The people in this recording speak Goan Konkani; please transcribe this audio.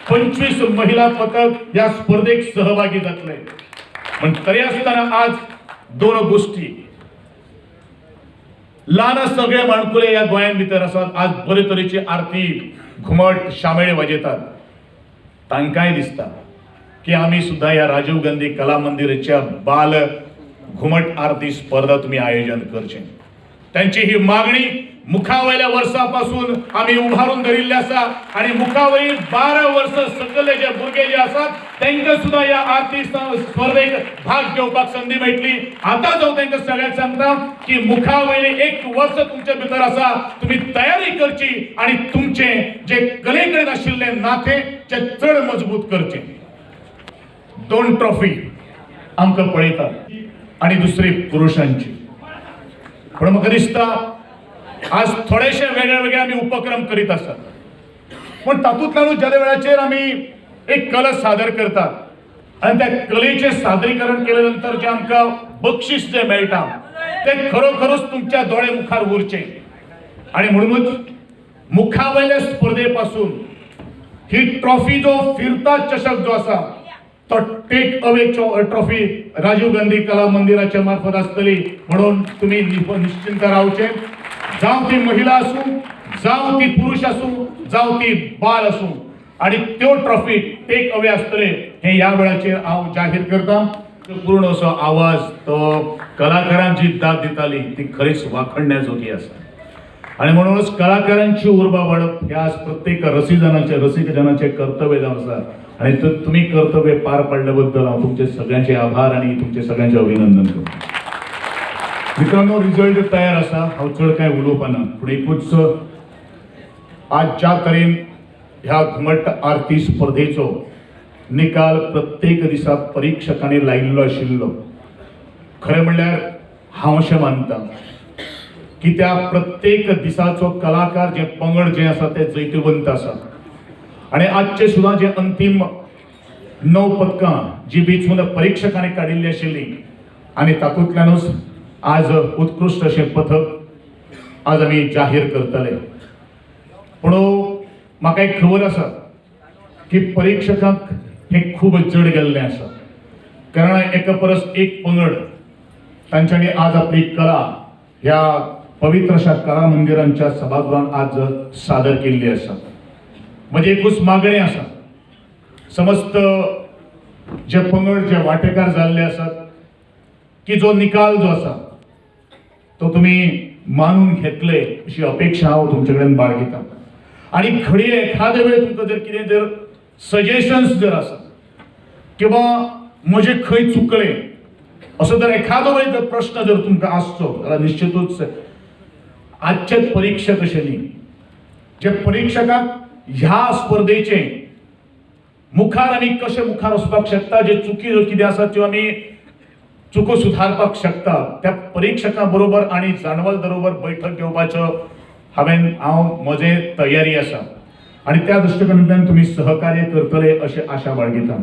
25 महिला पथक ह्या स्पर्धेक सहभागी जातले. पण तरी आसतना आज दोन गोष्टी ल्हान सगळे माणकुले ह्या गोंयान भितर आसात. आज बरे तरेची आरती घुमट शामेळ वाजयतात. तांकांय दिसता की आमी सुद्दां ह्या राजीव गांधी कला मंदिराच्या बाल घुमट आरती स्पर्धा तुमी आयोजन करचें. त्यांची ही मागणी मुखावयल्या वर्सापासून आमी उभारून धरिल्ली आसा आनी मुखावरील 12 वर्सां सकयले जे भुरगे जे आसात तांकां सुद्दां ह्या आरती स्पर्धेक भाग घेवपाक संदी मेळटली. आतां जावं तांकां सगळ्यांक सांगता की मुखावयले 1 वर्स तुमचे भितर आसा, तुमी तयारी करची आनी तुमचे जे कले कडेन आशिल्ले नातें ते चड मजबूत करचें. 2 ट्रॉफी आमकां पळयतात आनी दुसरी पुरुशांची. पण म्हाका दिसता आज थोडेशे वेगळे वेगळे आमी उपक्रम करीत आसात, पूण तातूंतल्यानूच ज्या वेळाचेर आमी एक कला सादर करतात आनी त्या कलेचें सादरीकरण केले नंतर जें आमकां बक्षीस जें मेळटा तें खरोखरूच तुमच्या दोळे मुखार उरचें. आनी म्हणूनच मुखावयल्या स्पर्धे पासून ही ट्रॉफी जो फिरता चषक जो आसा तो take away trophy Rajiv Gandhi Kala मंदिराच्या मार्फत आसतली म्हणून तुमी निश्चिंत रावचे. जावं ती महिला आसूं, जावं ती पुरुष आसूं, जावं ती बाल आसूं, आनी त्यो ट्रॉफी टेक अवे आसतले हें ह्या वेळाचेर हांव जाहीर करता. पूर्ण असो आवाज तो कलाकारांची दाद दिताली ती खरीच वाखणण्याजोगी आसा. आनी म्हणूनच कलाकारांची उर्बा वाडप हे आज प्रत्येक रसिकजनाचें कर्तव्य जावन आसा. आनी तुमी कर्तव्य पार पाडल्या बद्दल हांव तुमचे सगळ्यांचे आभार आनी तुमचे सगळ्यांचे अभिनंदन करता. मित्रांनो, रिजल्ट तयार आसा, हांव चड कांय उलोवपा ना, पूण एकूच आज ज्या तरेन ह्या घुमट आरती स्पर्धेचो निकाल प्रत्येक दिसा परीक्षकांनी लायिल्लो आशिल्लो, खरें म्हणल्यार हांव अशें मानता की त्या प्रत्येक दिसाचो कलाकार जे पंगड जे आसा ते जैतिवंत आसा. आनी आजचे सुद्दां जे अंतीम 9 पदकां जी वेंचून परीक्षकांनी काडिल्ली आशिल्ली आनी तातूंतल्यानूच आज उत्कृश्ट अशें पथक आज आमी जाहीर करतले. पूण म्हाका एक खबर आसा की परीक्षकांक हें खूब जड गेल्लें आसा, कारण एका परस एक पंगड तांच्यांनी आज आपली कला ह्या पवित्र अशा कला मंदिरांच्या सभागृहांत आज सादर केल्ली आसा. म्हजी एकूच मागणी आसा, समस्त जे पंगड जे वांटेकार जाल्ले आसात की जो निकाल जो आसा तो तुमी मानून घेतले अशी अपेक्षा हांव तुमचे कडेन बाळगिता. आनी घडये एखादे वेळ तुमकां जर कितें जर सजेशन्स जर आसा किंवा म्हजें खंय चुकलें असो जर एखादो वेळ जर प्रश्न जर तुमकां आसचो जाल्यार निश्चितूच आजचे परीक्षक अशें न्ही, जे परीक्षकांक ह्या स्पर्धेचे मुखार आमी कशें मुखार वचपाक शकता, जे चुकी जर कितें आसा त्यो आमी चुको सुधारपाक शकता, त्या परीक्षकां बरोबर आनी जाणवल बरोबर बैठक घेवपाचो हांव म्हजें तयारी आसा आनी त्या दृश्टिकोनांतल्यान तुमी सहकार्य करतले अशें आशा बाळगिता.